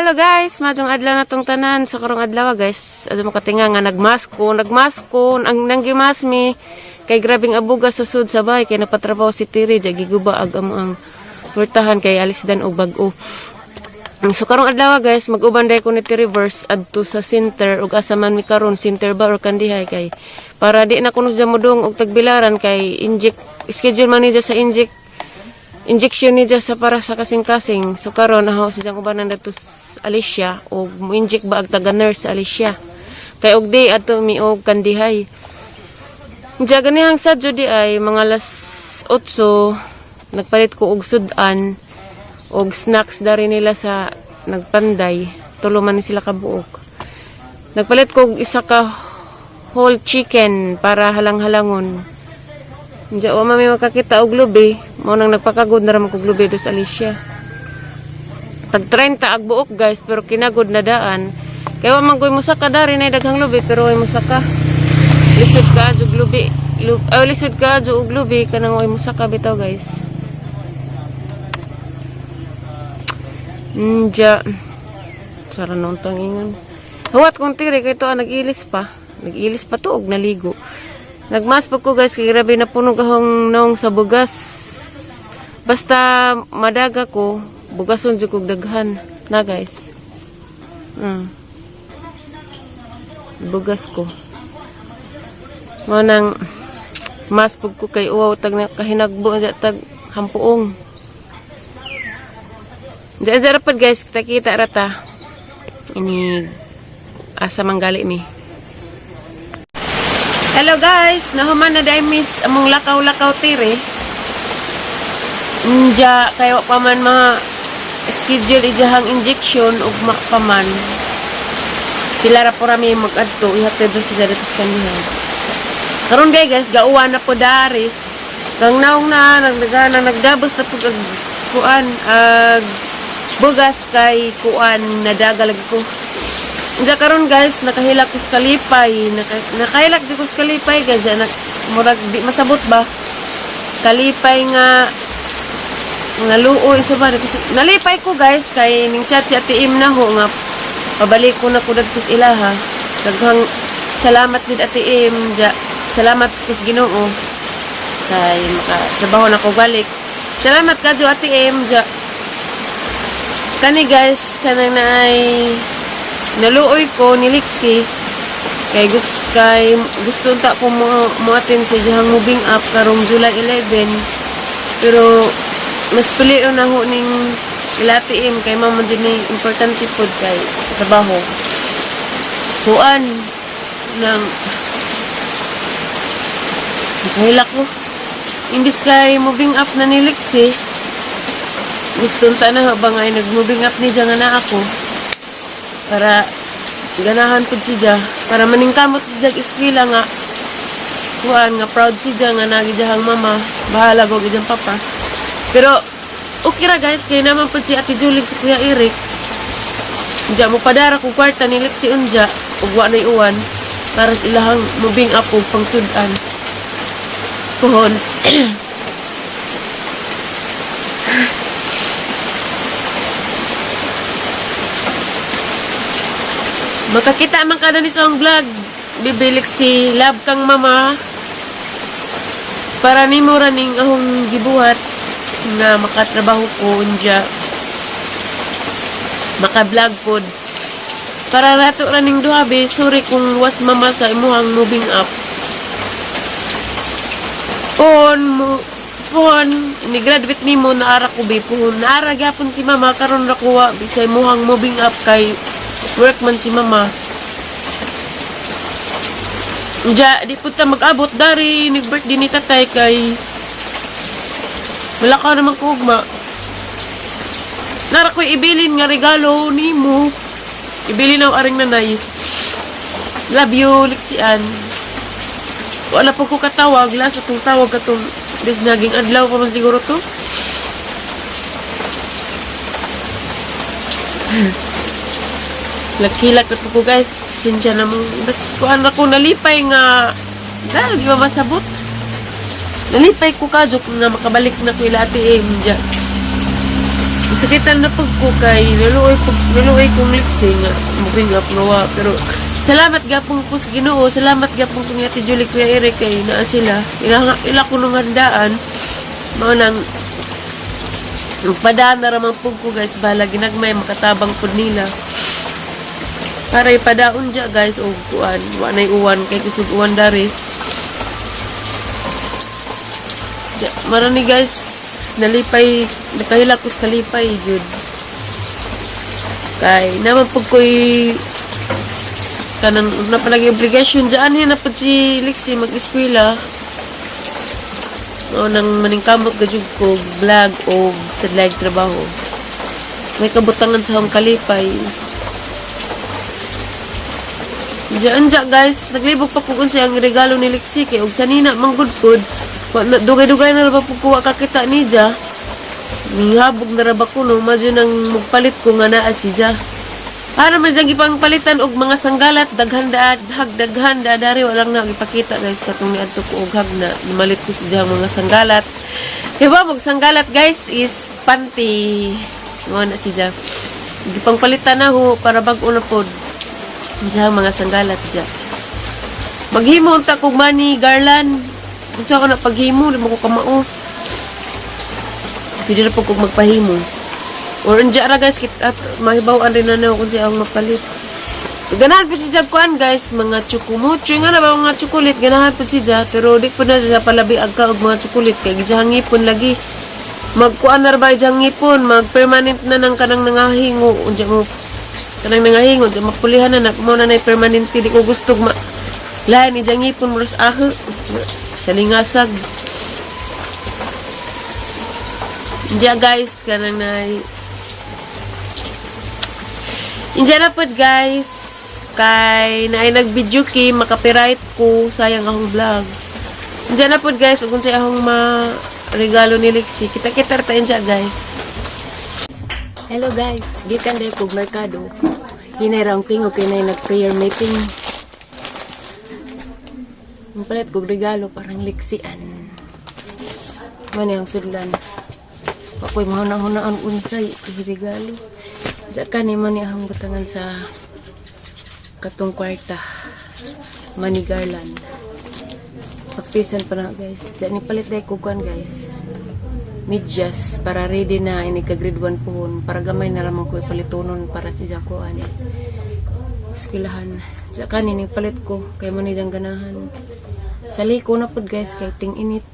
Hello guys, majong adlaw na tong tanan sa karong adlaw, guys. Adto mo katinga nga nagmask ko, nagmask ko, ang nanggimas mi kay grabing abuga sa sud sa bay kay napatrabaho si Tiri ja giguba ag amo ang pwertahan kay alisdan og bag-o. So karong adlaw, guys, mag-uban day ko ni Tiri Verse adto sa center ug asa man mi karon, center ba or kandihay, kay para di na kuno siya modung og tagbilaran kay inject schedule man niya sa injection niya sa para sa kasing-kasing. So karon aho siyang ubanan dadto sa Alicia og mo-inject ba ag taga nurse sa Alicia. Kay og di adto mi og kandihay. Diya ganihang sa jud ay mga alas 8 nagpalit ko og sudan og snacks dari nila sa nagpanday. Tulo man ni sila kabuok. Nagpalit ko og isa ka whole chicken para halang-halangon. Diya wa man mi makakita og lubi. Mao nang nagpakagod na ra man kog lubi do sa Alicia. Tag 30 ag buok, guys, pero kinagod na daan. Kay wa man koy musaka dari na daghang lubi pero way musaka. Lisod ka og lubi. Lisod ka og lubi kanang way musaka bitaw, guys. Nja. Sara noon tang ingon. Huwat kong tiri kay to nag-ilis pa. Nag-ilis pa to og naligo. Nagmas pa ko, guys, kay grabe na puno kahong naong sa bugas. Basta madaga ko, bugason jud kog daghan na, guys. Bugas ko. Mao nang mas pug ko kay uwaw tag na kahinagbo tag hampuong. Diyan sa rapad, guys, kita kita rata. Ini asa manggali mi. Hello guys, nahuman na dai miss among lakaw-lakaw tire. Inja kayo pa man mga schedule ijahang injection ug pa man. Sila ra po rami mag-adto, ihatid do sila dito sa kanihan. Karon guys, gauwan na po dari. Kang naong na nagdagana nagdabos na po ag kuan ag bugas kay kuan nadaga lagi ko. Unsa karon, guys, nakahilak ko sa kalipay, nakahilak jud ko sa kalipay, guys, anak murag di masabot ba. Kalipay nga nga luoy sa ba nalipay ko, guys, kay ning chat si Ate Im na ho nga pabalik ko na ko dadto sa ilaha. Daghang salamat jud, Ate Im, ja, salamat ko sa Ginoo kay makatrabaho na ko balik. Salamat kadyo, Ate Im, ja. Kani, guys, kanang naay naluoy ko ni Lixie kay gusto unta ko mo mo-attend sa iyang moving up karong July 11, pero mas pilion na ho ning ila Ate Im kay mama din ni importante pod kay trabaho kuan nang nakahilak ko imbis kay moving up na ni Lixie. Gusto unta na ba nga ay nag-moving up ni nga na ako para ganahan pud siya, para maningkamot siya eskwela nga kuan nga proud siya nga nagijahang mama, bahala go gijang papa. Pero okay ra, guys, kay naman pud si Ate Julie, si Kuya Eric. Unja mo padara kung kwarta ni Lexi unja ug wa nay uwan para sa ilahang moving up ug pangsud-an pohon. Makakita man ka na ni sa vlog. Bibilik si love kang mama. Para nimo ra ning ahong gibuhat nga makatrabaho ko unja. Maka-vlog pod. Para rato ra ning duha be, sorry kung was mama sa imuhang moving up. Pohon mo pohon ni graduate nimo naara ko be pohon naara gyapon si mama karon ra kuwa bisay imuhang moving up kay work man si mama. Unja, di po ta mag-abot dari nig birthday ni tatay kay wala ka naman kugma. Nara ko'y ibilin nga regalo nimo. Ibilin na aring nanay. Love you, Lixian. Wala po ko katawag. Last atong tawag katong bis naging adlaw pa man siguro to. Lakilak na po ko, guys. Sinsya na mo. Bas kuan ra ko nalipay nga dahil di ba masabot. Nalipay ko kadyo nga makabalik na ko ila Ate Em. Diya. Sakitan na pag ko kay naluoy pag naluoy kong Lexi nga moving up nga wa, pero salamat gapon ko sa Ginoo, salamat gapon ko ni Ate Julie, Kuya Eric, kay naa sila ila ila ko nung handaan. Mao nang padaan na ramang pug ko, guys, bahala ginagmay makatabang pud nila para ipadaon dya, guys, og kuan, wa nay uwan kay kusog uwan dari. Ja, marani, guys, nalipay, nakahilak ko sa kalipay jud kay naman pag ko'y kanang na palagi obligasyon dyan na pud si Lexi mag-eskwela. Mao nang maningkamot gajud ko vlog o sa live trabaho, may kabutangan sa akong kalipay. Diyan dya, guys, naglibog pa ko kung siyang regalo ni Lexi kay og sanina manggod pod. Dugay-dugay na ra ba pud ko wa kakita ni Ja. Mihabog na ra ba ko no, madyo nang magpalit ko nga naa si Ja. Para man siyang ipangpalitan og mga sanggalat, daghan da, hag daghan da dari walang na ipakita, guys, katong niadto ko og hag na malit ko si Ja mga sanggalat. Kay ba mag sanggalat, guys, is panty. Mo na si Ja. Gipangpalitan na ho para bag-o na pod. Diya mga sanggalat diya. Maghimo unta kog money garland. Unsa ko na paghimo, di mo ko kamao. Pwede na po kog magpahimo. Or unja ra, guys, kit at mahibaw-an rin na na kung siya ang mapalit. Ganahan pa siya kuan, guys, mga chukumucho nga na ba mga chocolate, ganahan pa siya, pero di po na siya palabi agka og mga chocolate kay gijang ngipon lagi. Magkuan na ra ba ijang ngipon, mag permanent na nang kanang nangahingo, unja mo kanang nangahingo, unja mapulihan na na mo na nay permanente, di ko gusto ma lain ijang ngipon muras aho sa lingasag. Diya, guys, kanang nay Inja na pod, guys, kay naay nag-video kay makapiright ko, sayang akong vlog. Inja na pod, guys, ug unsay akong ma regalo ni Lexi. Kita-kita ra ta inja, guys. Hello, guys, gikan day kog merkado. Hinay ra ang tingog kay nay nag-prayer meeting. Ang palit kog regalo parang Lexian. Man ang sudlan. Ako'y mahuna-hunaan unsay regalo. Sa kani man ni akong butangan sa katong kwarta. Money garland. Pagpisan pa na, guys. Diyan ni palit dahil kukuan, guys. Medyas para ready na ini ka grade 1 pohon para gamay na lamang ko ipalitonon para si Jaco ani eskwelahan. Diyan kani ni palit ko kay mo ni ganahan. Sa liko na pod, guys, kay ting init.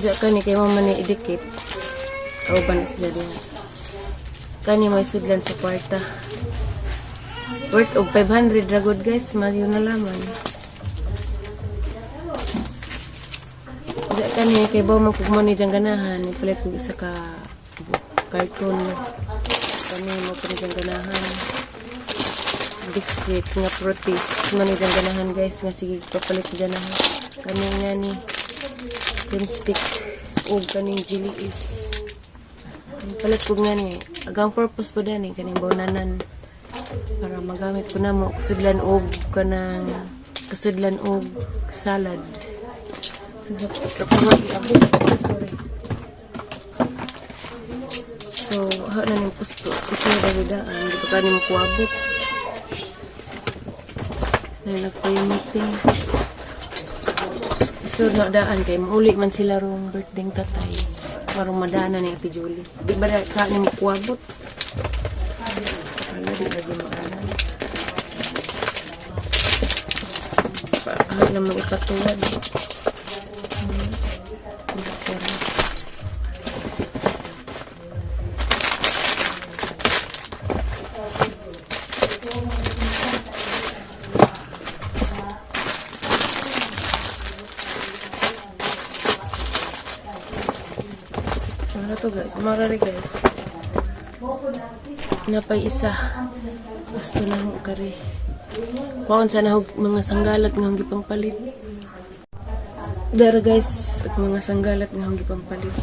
Diyan kani kay mama ni idikit. Kauban na sila diha. Kani may sudlan sa kwarta. Worth of 500 ragod, guys, mayo na laman. Diyan kani kay baw man kug mo ni diyang ganahan, ipalit kog isa ka carton. Kani mo pa ni diyang ganahan. Biscuit nga proteins mo ni diyang ganahan, guys, nga sige papalit ganahan. Kani nga ni cream stick ug kaning jelly is. Palit ko nga ni agang purpose po dani kaning bawnanan para magamit ko na mo kasudlan og kanang kasudlan og salad. Sorry. So, ha na ning pusto. Ito na daan. Di ba kani mo kuabot? Na nagpa meeting. So, na daan kay mauli man sila rong birthday tatay. Parang madana ni Ate Julie. Di ba na ka ni mo kuabot? Wala, di lagi maanan. Paano naman ipatuwad? Ano to, guys? Marari, guys. Napay isa. Gusto na ho kare. Kuhaan sa nahog mga sanggalat nga ang gipang palit. Dara, guys, at mga sanggalat nga ang gipang palit.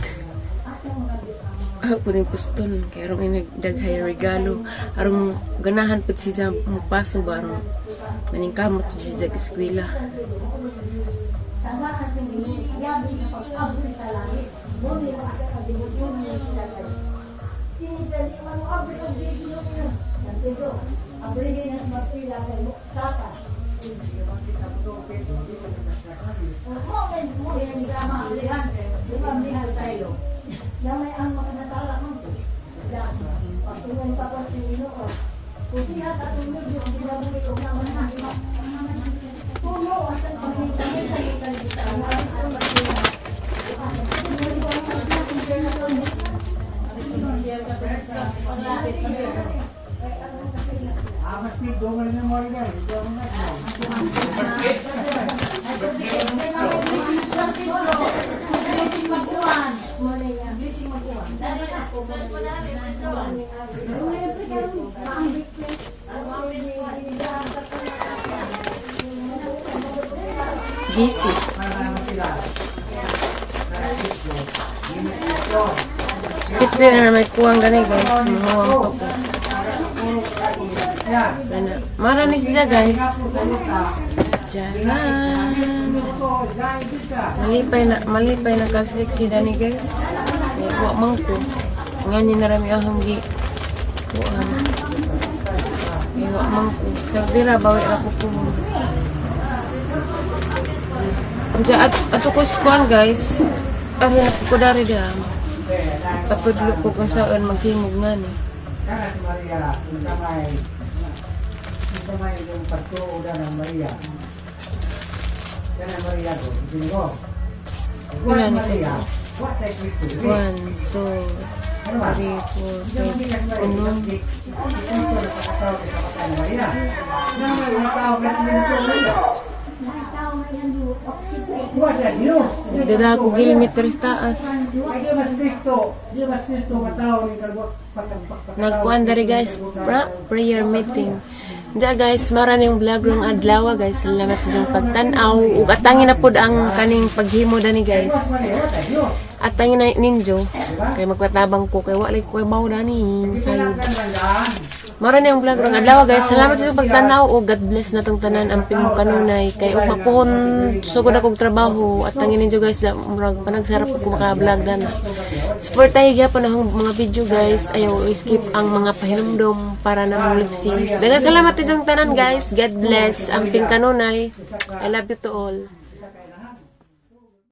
Ako rin puston kay arong inagdaghay regalo, arong ganahan pud siya mupaso ba, arong maningkamot siya sa eskwela. Gisi. Stipler na may kuwang gani, guys. Mahuwang pa po. Ana. Mara ni siya, guys. Jaran. Malipay na kaslik si Dani, guys. May kuwa mang ko. Ngani na rami ahong gi. Kuan. May wa mang ko. Sardira bawi ra ko po. Unsa at ato ko kuan, guys. Ari na ko dari diha. Patudlo ko kung saan maghimog ngani. Kana si Maria, unsa may yung pagtuoda ng Maria. Kana Maria ko, Ginoo. Wala Wala ni Maria. What like Kristo? 1, 2, 3, 4, 5, unom. Maria. Na may una tao na Maria. Wala Dios. Nagdada ko gilmeter sa taas. Ay di mas Kristo, di mas Kristo matao ni kalbot patagpak. Nagkuan dari, guys, prayer meeting. Diya, guys, mara yung vlog rong adlaw, guys. Salamat sa inyong pagtan-aw. Ug atangin na pud ang kaning paghimo dani, guys. Atangin na ninjo. Kay magpatabang ko kay wala ko baw dani sayod. Mara na yung vlog rong adlaw, guys. Salamat sa inyong pagtan-aw ug God bless na tong tanan ang ping kanunay kay ug mapuhon sugod akong trabaho at tangin ninyo, guys, da, murag panagsarap ko maka-vlog dana. Support tayo gyapon akong mga video, guys. Ayaw skip ang mga pahinumdom para na mong ligsis. Daghang salamat inyong tanan, guys. God bless ang ping kanunay. I love you to all.